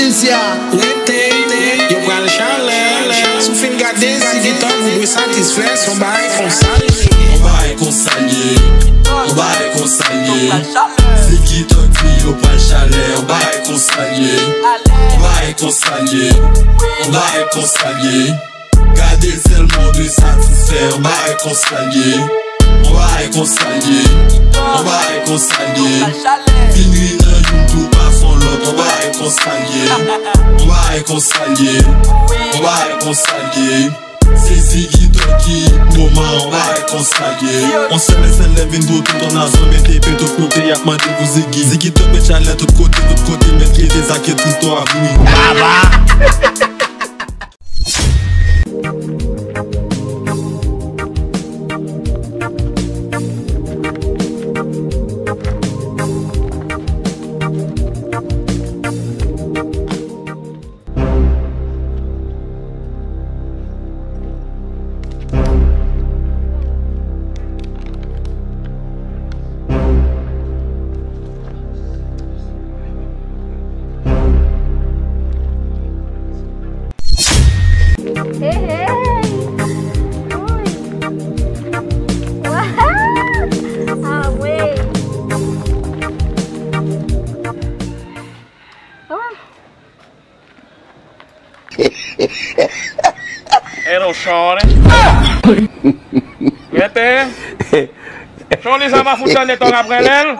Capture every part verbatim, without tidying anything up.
Sya, rete, yo pral chalè. Si w fin gade, si gen tan, ou dwe satisfè, se yon bagay konsa l ye. Yon bagay konsa l ye. Yon bagay konsa l ye. Ziggy Thug di yo pral chalè. Yon bagay konsa l ye. Yon bagay konsa l ye. Yon bagay konsa l ye. Gade l sèlman w dwe satisfè. Yon bagay konsa l ye. Yon bagay konsa l ye. Yon bagay konsa l ye. Vin ri nan youn tou pa fon lòt. Yon bagay konsa l ye. Yon bagay konsa l ye. Yon bagay konsa l ye. Se Ziggy Thug ki moman. Yon bagay konsa l ye. On sèl SLM vin pou tout on nazon mete pye tout kote y ap mande pou Ziggy. Ziggy Thug met chalè tout kote, tout kote met lide sa ke tout on ap vini. Baba! Hey, hey. Uy. Ah, wey. Oh. Hello, shorty. Rete. Shorty, sa pa fout tande tòg ap rele l?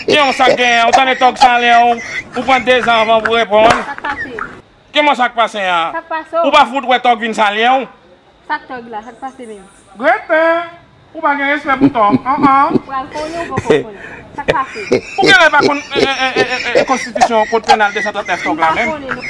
Ki yon sa k genyen? Ou tande tòg salye w, ou pran dezan avan pou reponn. Sa k pase? Ki mò sa k pase a? Sa k pase w? Ou pa fout wè tòg vin salye w? Sa k tòg la? Sa k pase menm? Gretten! Ou pa gen respè pou tòg. An, an. Ou pral konnen, ou poko konnen. Sa k pase? Ou genlè pa konn, e, e, konstitisyon kòd penal de san trannèf tòg la menm? Ou pa konnen, non.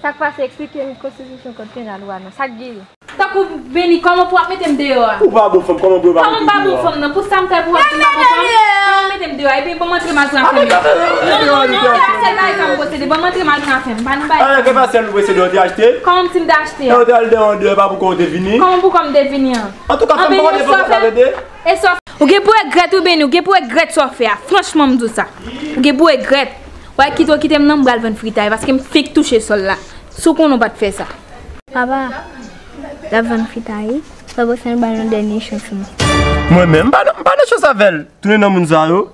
Sa k pase? Eksplike m konstitisyon kòd penal ou a non. Sa k genyen? Tankou Beni, kòman pou w ap mete m deyò a? Ou pa bon fanm, kòman pou yo pa mete w deyò a? Kòman m pa bon fanm nan? Pou sa m fè pou w ap di m pa bon fanm? Kòman w mete m deyò a? Epi ban m antre m al pran afè m yo. Non, non, non, se pa sèl bagay sa m posede. Ban m antre m al pran afè m. Ba nou bagay. Ah, se pa sèl ou posede, ou te achte? Kòman m ti m te achte a? Ou te al deyò an deyò, e pa pou kò w te vini? Kòman pou kò m te vini an? Antouka, fanm pa konn fè sa, rete. E sa w fè? Ou gen pou regrèt wi, Beni, ou gen pou regrèt sa w fè a. Franchman, m di w sa. Ou gen pou regrèt. Wè, kite w kite m nan, m pral vann fritay, paske m fenk touche sòl la. Si w konnen w pa t fè sa. Papa, l ap vann fritay, sa vle di se yon ba nou dènye chans nou. Mwen menm, m pa nan, m pa nan chans avè l. Tounen nan moun sa yo.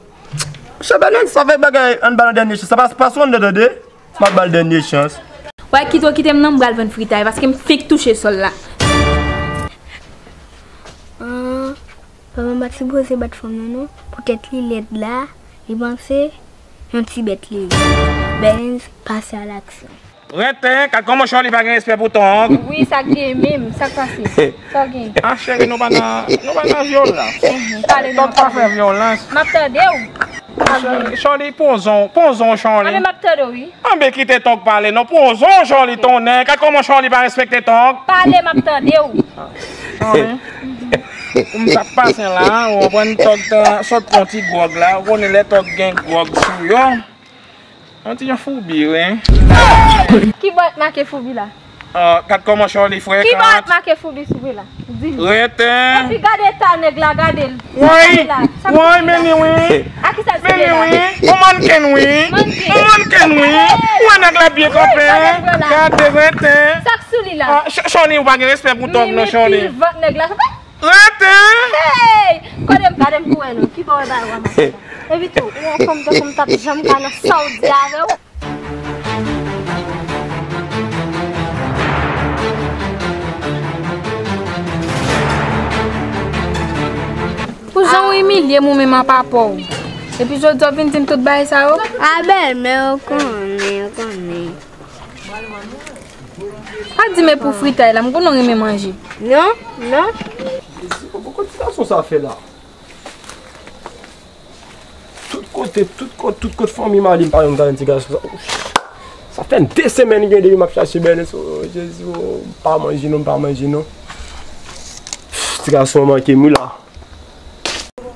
Monchè, Bèlens, sa fè bagay, ann ba nou dènye chans. Sa pa, pa sou anndan tande. M ap ba l dènye chans. Wè, kite w kite m nan, m pral vann fritay, paske m fenk touche sòl la. Ah, papa m pa t sipoze bat fanm nan, non. Poutèt li lèd la, li panse yon ti bèt li ye. Bèlens, pase a laksyon. Rete, gad kòman Shorty pa gen respè pou Tòg. Wi, sa k gen menm, sa k pase? Sa w gen? Ah, cheri, nou pa nan, nou pa nan vyolans. Mhm, pale non, Tòg pa fè vyolans. M ap tande w. Shorty, poze w, poze w, Shorty. Anben, m ap tande w, wi. Anben, kite Tòg pale non, poze w, Shorty, tonnè. Gad kòman Shorty pa respekte Tòg. Pale, m ap tande w. Shorty, pou m t ap pase la, ou konprann Tòg ta sot pran ti gwòg la. Ou konnen lè Tòg gen gwòg sou yo. Yon ti jan foubi, wi. Ki bò w make foubi la? Ah, gad kòman Shorty frekan. Ki bò w make foubi sou wi la? Di m. Rete. Epi gade eta nèg la, gade l. Woy, woy, men li wi. A ki sa l sou wi la? Men li wi. Yon mannken wi. Mannken. Yon mannken wi. Ou wè nèg la byen kanpe. Gade, rete. Sa k sou li la? Ah, Sh-, Shorty, ou pa gen respè pou Tòg non, Shorty. Men, men pil vant nèg la. Rete! Hey! Gade m, gade m pou wè non. Ki bò w wè bagay w a mache la? Epi tou, ou yon fanm tankou m t ap janm ka nan sa w di avè w. Pou jan w imilye m ou menm apa pa w. Epi jodi a w vin di m tout bagay sa yo? A bèlmè, ou konnen, ou konnen. Pa di m e pou fritay la, m konnen w renmen manje. Non, non. Jezi, poko ti gason sa fè la. Tout kote, tout kote, tout kote fanmi m ale, m pa janm gade ti gason sa. Sa fè de semèn gen depi m ap chache Bèlens. Oh, Jezi, oh, m pa manje non, m pa manje non. Ti gason an manke m wi la.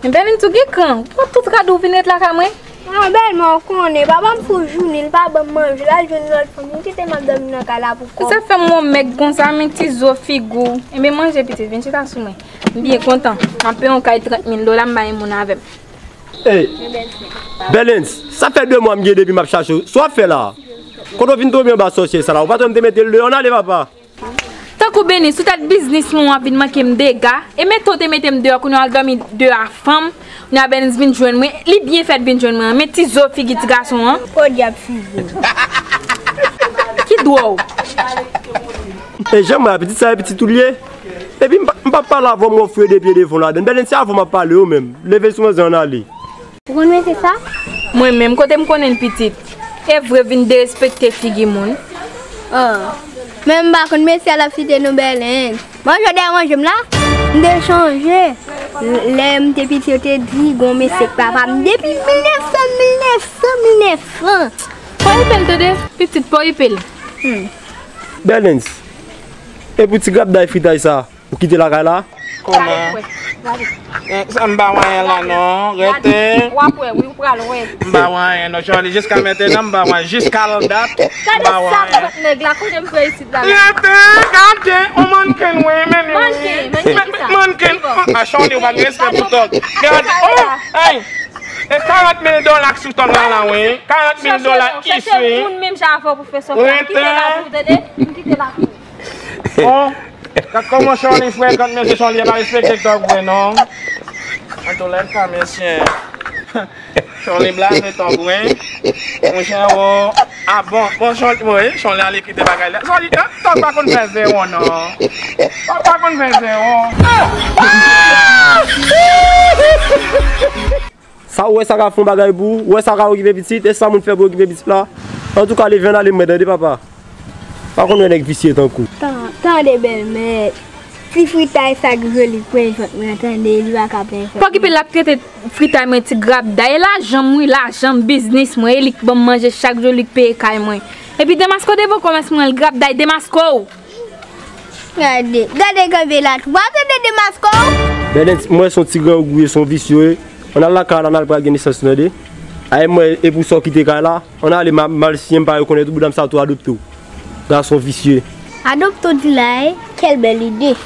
Men Bèlens, ou gen kran. Ou pran tout rad ou vin ret lakay mwen? Ah, bèlmè, ou konnen, papa m fou jounen, li pa ban m manje, l al jwenn lòt fanm, li kite m ap dòmi nan kay la pou kò m. Sa fè m yon mèg konsa, men ti zo figi w. Enben, manje pitit, vin chita sou mwen. M byen kontan. M ap peye yon kay trant mil dola, m ba yon moun avè m. Ey, Bèlens, sa fè de mwa m gen depi m ap chache w. Sa w ap fè la? Kote w vin tonbe anba sòsyè sa la? Ou pa t wè m te mete l deyò? Ann ale, papa. Tankou Benis, sou tèt biznis mwen w ap vin manke m dega. E mete w te mete m deyò, kounye a w al dòmi deyò a fanm. Kounye a Benis vin jwenn mwen. Li byen fèt vin jwenn mwen. Men ti zo figi ti gason an. Podyab figi. Ki dwòl. E jan m wè a, pitit sa e pitit ou l ye? Epi m pa, m pa pale avè w, m wè w fre de pye devan w ladann. Bèlens, se avè w m ap pale w menm. Leve sou manzè, ann ale. Ou konn mesye sa? Mwen menm, kote m konnen l pitit? E vre vin derespekte figi moun. Ah. Men m pa konn mesye a l ap site non Bèlens. Manje w deranje m la? M te chonje. Lè m te piti, yo te di, gon mesye k papa m depi mil nèf san, mil nèf san, mil nèf san. Fò epe l tande, pitit, fò epe l. Hmm. Bèlens, e pou ti grapday fritay sa, ou kite lakay la? Kòman? Eh, sa m pa wè anyen la non. Rete. W ap wè, wi, ou pral wè. M pa wè anyen non, Charly. Jiska mentenan, m pa wè. Jiska l dat, m pa wè anyen. Gade sa, nèg la, kote m fè isit la? Rete, gade, on mannken, wi, men, men, men, men, mannken. Ah, Charly, ou pa gen respè pou tòg. Gade, oh, hey. E karant mil dola k sou tòg la, la, wi. Karant mil dola, wi. Moun menm jan avè w pou fè sa. Kite la pou tande. Kite la pou. Bon, gad kòman Charly frekan, mesye, Charly pa respekte tòg vre non. Antouka, mesye, Charly blaze tòg vre. Monchè, wo. Ah bon, bon, Charly, wi, Charly ale kite bagay la. Charly, tòg pa konn fè zewo non. Tòg pa konn fè zewo. Sa ou wè sa ka fè yon bagay pou ou, ou wè sa ka okipe pitit, e sa moun fè pou okipe pitit la. Antouka, leve ann ale mwen, tande papa. Pa konn wè nèg visye tankou. Tan-, tande bèlmè. Ti fritay sa k joli plen vant mwen, tande, li pa ka plen vant. Pa okipe l, l ap trete fritay mwen ti grapday. E lajan m wi, lajan m, biznis mwen, e li k ban m manje chak jou, li k peye kay mwen. Epi demaske w devan kòmès mwen, l grapday, demaske w. Gade, gade kanpe la tou. W ap tande demaske w? Bèlens, mwen se yon ti grangou, se yon visye. Ann al lakay la, ann al pral gen nesans nou, tande. Ay mwen, e pou sa w kite kay la, ann ale, m a, m al siyen, m pa rekonèt ou, bouda m sa tou adopte w. Gason visye. Adopte w di la, e? Quelle belle idée.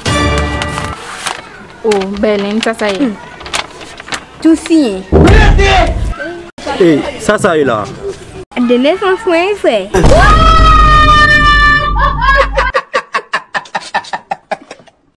Oh, Bèlens, sa sa ye? Hmm. Tou siyen. E, sa sa ye la? De nesans mwen, frè.